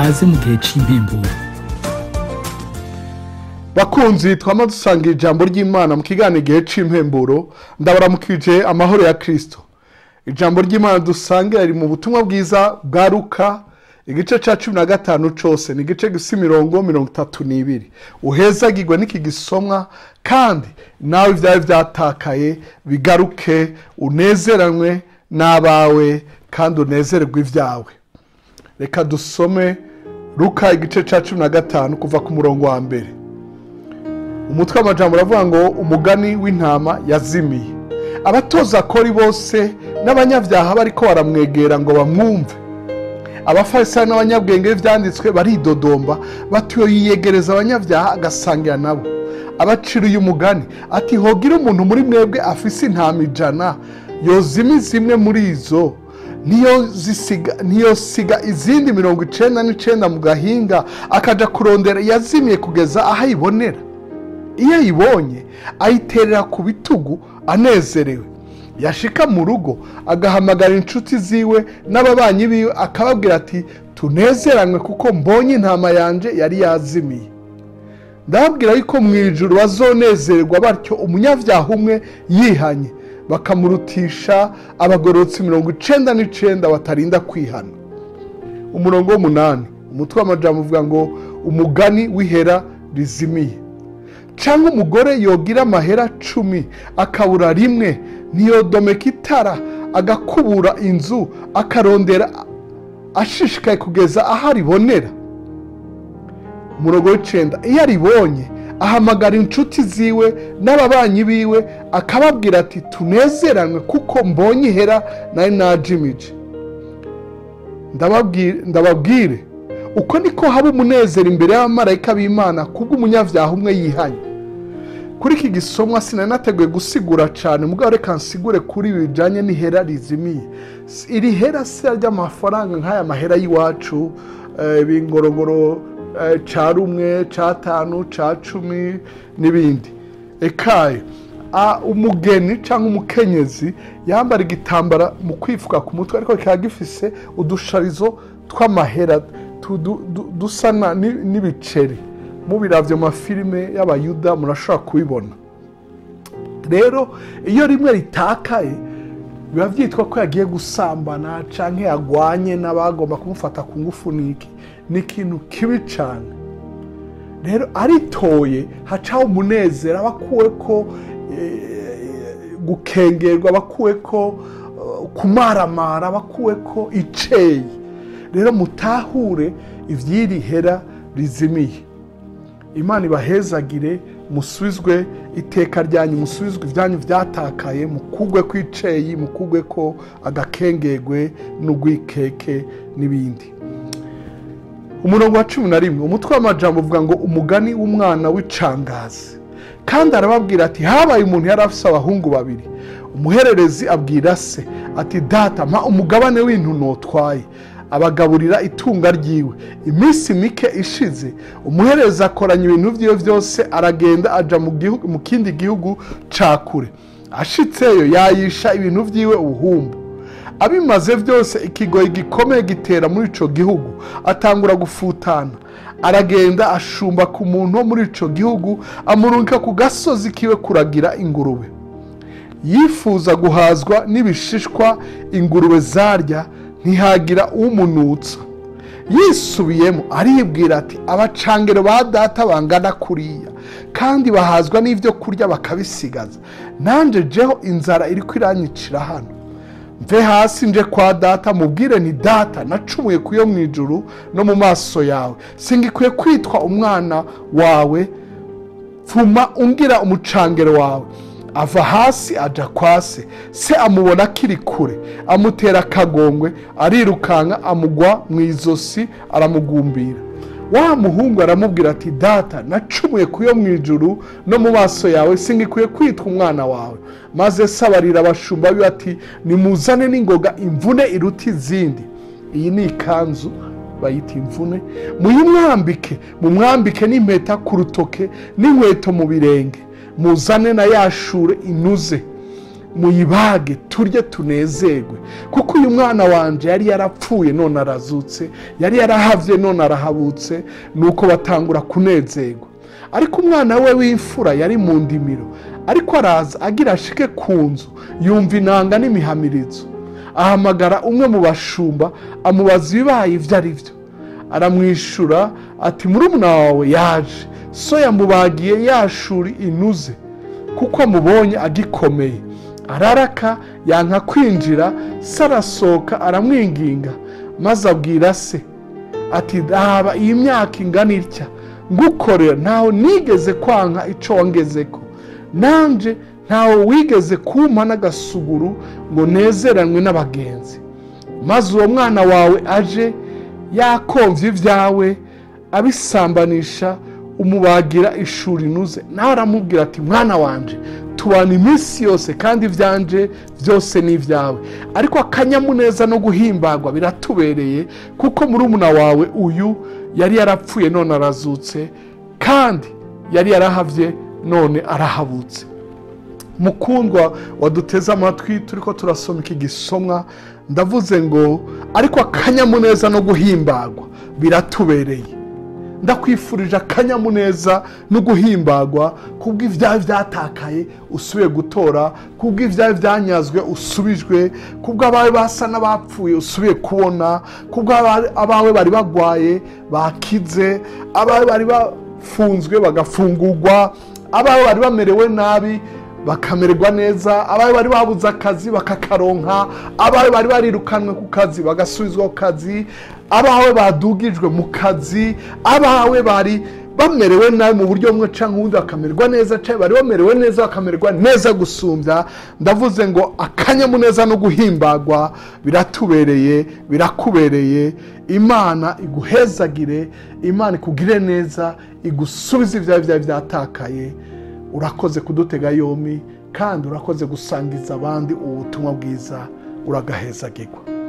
Kaze mu gihe c'impemburo. Bakunzi twama dusanga ijambo ry'Imana mu kiganiro igihe c'impemburo, ndabaramukije amahoro ya Kristo. Ijambo ry'Imana dusangira riri mu butumwa bwiza bwa Luka, igice ca 15 cose, ni igice gifise imirongo 32. Uhezagirwe n'iki gisomwa, kandi nawe ivyawe vyatakaye bigaruke, unezeranwe n'abawe kandi unezererwe ivyawe. Reka dusome Luka igice ca 15 kuva ku murongo wa mbere. Umutwe w'amajambo uravuga ngo umugani w'intama yazimiye. Abatoza kori bose n'abanyabyaha bariko baramwegera ngo bamwumve. Abafarisayo n'abanyabwenge b'ivyanditswe baridodomba bati uyo yiyegereza abanyabyaha agasangira nabo. Abacira uyu mugani ati hogira umuntu muri mwebwe afise intama 100 yozimiza imwe muri izo, ntiyosiga izindi 99 mu gahinga, akaja kurondera yazimiye kugeza aho ayibonera. Iyo ayibonye ayiterera ku bitugu anezerewe. Yashika mu rugo agahamagara inshuti ziwe n'ababanyi biwe, akababwira ati tunezeranwe kuko mbonye intama yanje yari yazimiye. Ndababwira yuko mu ijuru bazonezerwa batyo umunyabyaha umwe yihanye, bakamurutisha abagororotsi 99 batarinda kwihana. Umurongo w'umunani, umutwe w'amajambo uvuga ngo umugani w'ihera rizimiye. Cyangwa umugore yogira amahera 10 akabura rimwe, ntiyodomeka itara agakubura inzu akarondera ashishikaye kugeza aho aribonera. Umurongo w'icenda, iyo aribonye ahamagara inshuti ziwe n'ababanyi biwe akababwira ati tunezeranwe kuko mbonye ihera nari najimije. Ndababwire uko niko haba umunezero imbere y'abamarayika b'Imana kubw'umunyabyaha umwe yihanye. Kuri iki gisomwa sinanateguye gusigura cyane, mugabo reka nsigure kuri bijanye n'ihera rizimiye. Iri hera si ry'amafaranga nk'aya mahera y'iwacu, ibingorongoro ca 1, ca 5, ca 10 n'ibindi. Ekaye umugeni cyangwa umukenyezi yambara igitambara mu kwifuka ku mutwe, ariko kikaba gifise udusharizo tw'amahera dusa n'ibiceri. Mubiravye mu mafilime y'abayuda murashobora kubibona. Rero iyo rimwe ritakaye biba vyitwa ko yagiye gusambana canke yagwanye n'abagomba kumufata ku ngufu. Niki ni ikintu kibi cane. Rero aritoye hacaho umunezero, abakuwe ko gukengerwa, abakuwe ko kumaramara, abakuwe ko iceyi. Rero mutahure ivy'iri hera rizimiye. Imana ibahezagire, musubizwe iteka ryanyu, musubizwe ibyanyu vyatakaye, mukugwe kwiceyi, mukugwe ko agakengegwe n'ugwikeke n'ibindi. Umurongo wa 11, umutwe w'amajambo uvuga ngo umugani w'umwana w'icangazi. Kandi arababwira ati habaye umuntu yari afise abahungu babiri. Umuhererezi abwira se ati data mpa umugabane w'intu notwaye. Abagaburira itunga ryiwe. Iminsi mike ishize umuhereza akoranya ibintu vyiwe vyose, aragenda aja mu kindi gihugu ca kure. Ashitseyo yayisha ibintu vyiwe ubuhumbu. Abimaze vyose ikigoyi gikomeye gitera muri ico gihugu, atangura gufutana. Aragenda ashumba ku muntu wo muri ico gihugu, amurungika ku gasozi kiwe kuragira ingurube. Yifuza guhazwa n'ibishishwa ingurube zarya, ntihagira umunutsa. Yisubiyemo aribwira ati abacangero ba data bangana kuriya, kandi bahazwa n'ivyo kurya bakabisigaza, nanje jeho inzara iriko iranyicira hano. Mve hasi nje kwa data mubwire nti data nacumuye kuyo mu ijuru no mu maso yawe, singikwiye kwitwa umwana wawe, pfuma ungira umucangero wawe. Ava hasi aja kwa se, se amubona akiri kure, amutera akagongwe, arirukanka amugwa mu izosi aramugumbira. Wa muhungu aramubwira ati data nacumuye kuyo mu ijuru no mu maso yawe, singikwiye kwitwa umwana wawe. Maze sabarira abashumba biwe ati nimuzane n'ingoga imvune iruta izindi. Iyi ni ikanzu bayita imvune, muyimwambike, mumwambike n'impeta ku rutoke n'inkweto mu birenge, muzane na yashure inuze. Muyibage turye tunezerwe, kuko uyu mwana wanje yari yarapfuye none arazutse, yari yarahavye none arahabutse. Nuko batangura kunezerwa. Ariko umwana we w'imfura yari mu ndimiro, ariko araza agira ashike ku nzu, yumva inanga n'imihamirizo. Ahamagara umwe mu bashumba, amubaza ibibaye ivyo ari vyo. Aramwishura ati: murumuna wawe yaje, so yamubagiye yashuri inuze, kuko amubonye agikomeye. Araraka yanka kwinjira. Se arasohoka aramwinginga, maze abwira se ati: raba iyi myaka ingana itya ngukorera, ntaho nigeze kwanka ico wangezeko, nanje ntaho wigeze kumpa n'agasuguru ngo nezeranwe n'abagenzi. Maze uwo mwana wawe aje yakomvye ivyawe abisambanisha, umubagira ishuri inuze. Nawe aramubwira ati: mwana wanje, tubana iminsi yose, kandi ivyanje vyose ni ivyawe. Ariko akanyamuneza no guhimbagwa biratubereye, kuko murumuna wawe uyu yari yarapfuye none arazutse, kandi yari yarahavye none arahabutse. Mukundwa waduteze amatwi, turiko turasoma iki gisomwa, ndavuze ngo ariko akanyamuneza no guhimbagwa biratubereye. Ndakwifurije akanyamuneza no guhimbagwa kubw'ivyawe vyatakaye usubiye gutora, kubw'ivyawe vyanyazwe usubijwe, kubw'abawe basa n'abapfuye usubiye kubona, kubw'abawe bari bagwaye bakize, abawe bari bafunzwe bagafungurwa, abawe bari bamerewe nabi bakamererwa neza, abawe bari babuze akazi bakakaronka, abawe bari barirukanwe ku kazi bagasubizwa ku kazi, abawe badugijwe mu kazi, abawe bari bamerewe nabi mu buryo bumwe canke ubundi bakamererwa neza, canke bari bamerewe neza bakamererwa neza gusumbya. Ndavuze ngo akanyamuneza no guhimbagwa biratubereye, birakubereye. Imana iguhezagire, Imana ikugire neza, igusubize ivyawe vyawe vyatakaye. Urakoze kudutega yomi, kandi urakoze gusangiza abandi ubutumwa bwiza. Uragahezagirwa.